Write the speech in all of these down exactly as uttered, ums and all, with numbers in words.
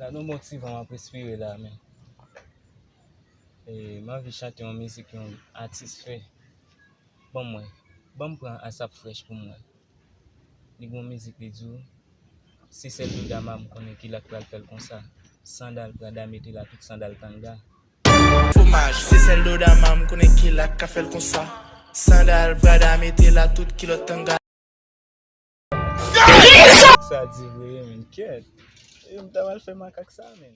Nou motive m ap respire la, men. E, m anvi chante yon mizik yon atis fè. Ban m wè. Ban m pran Asap Fresh pou m wè. Li gon mizik li di w, se sèl Dodama m konnen ki la k pral fè l konsa. Sandal Prada mete la tout sandal tanga. Fomaj, se sèl Dodama m konnen ki la k ka fè l konsa. Sandal Prada mete la tout kilòt tanga. Sa di vre, men, kèt. E, m ta mal fè makak sa, men.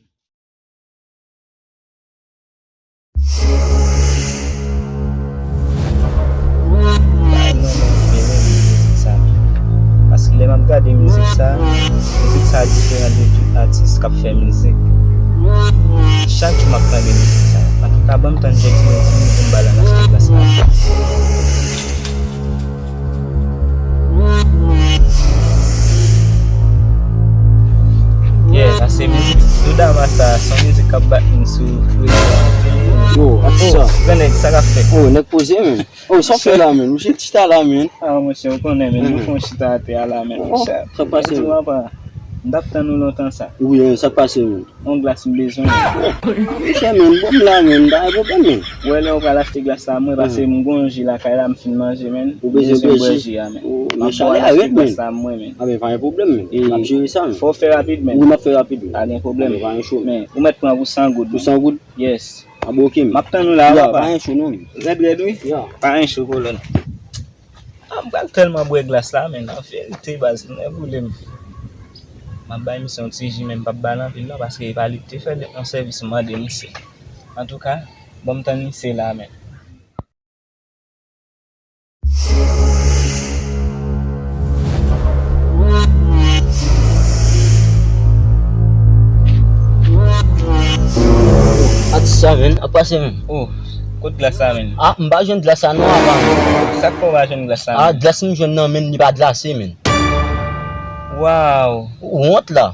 Bay non, men, m renmen mizik sa, men. Paske lè m ap gade mizik sa, mizik sa diferan de tout atis k ap fè mizik. Chak jou m ap tande mizik sa. Antouka, ban m tann Jèdi Mèdi pou m ba l an achte plas la. Yeah, sa se mizik Dodama sa, se yon mizik k ap bat moun sou rezo anpil. Yo, atis sa. Gran nèg, sa k ap fèt? Oh, nèg poze, men. Oh, sa w fè la, men? Misye chita la, men. Ah, monchè, ou konnen, men, nou fè yon chita atè a la, men, monchè. Sa k pase, men? M t ap tann ou lontan sa. Wi, sa k pase, men? Yon glas m bezwen. Monchè, men, ban m la, men, pa gen pwoblèm, men. Ou wè lè ou pral achte glas la, mwen, paske m gon ji lakay la, m fin manje, men. Ou bezwen bwè ji a, men. M ap ba w al achte glas la, mwen, men. Ah, men, pa gen pwoblèm, men. N ap jere sa, men. Fò w fè rapid, men. Wi, m ap fè rapid, men. Pa gen pwoblèm. Ah, men, pa gen cho. Men, ou mèt pran pou san goud, men. Pou san goud? Yes. Ah, bon, ok, men. M ap tann ou la, papa. Ya, pa gen cho, non, men. Rèd, rèd, wi. Ya. Pa gen cho, kolòn. Ah, m pral tèlman bwè glas la, men, an verite, baz, nèg boule m. M ap bay misye yon ti ji, men m p ap ba l anpil, non, paske e pa li k te fè l, yon sèvis m mande misye. Antouka, ban m tann misye la, men. Atis sa, men, ap pase, men. Oh, kot glas la, men? Ah, m pa jwenn glas la non, apa, men. Sa k fè w pa jwenn glas la, men? Ah, glas m jwenn nan, men, li pa glase, men. Waw. Ou wont la.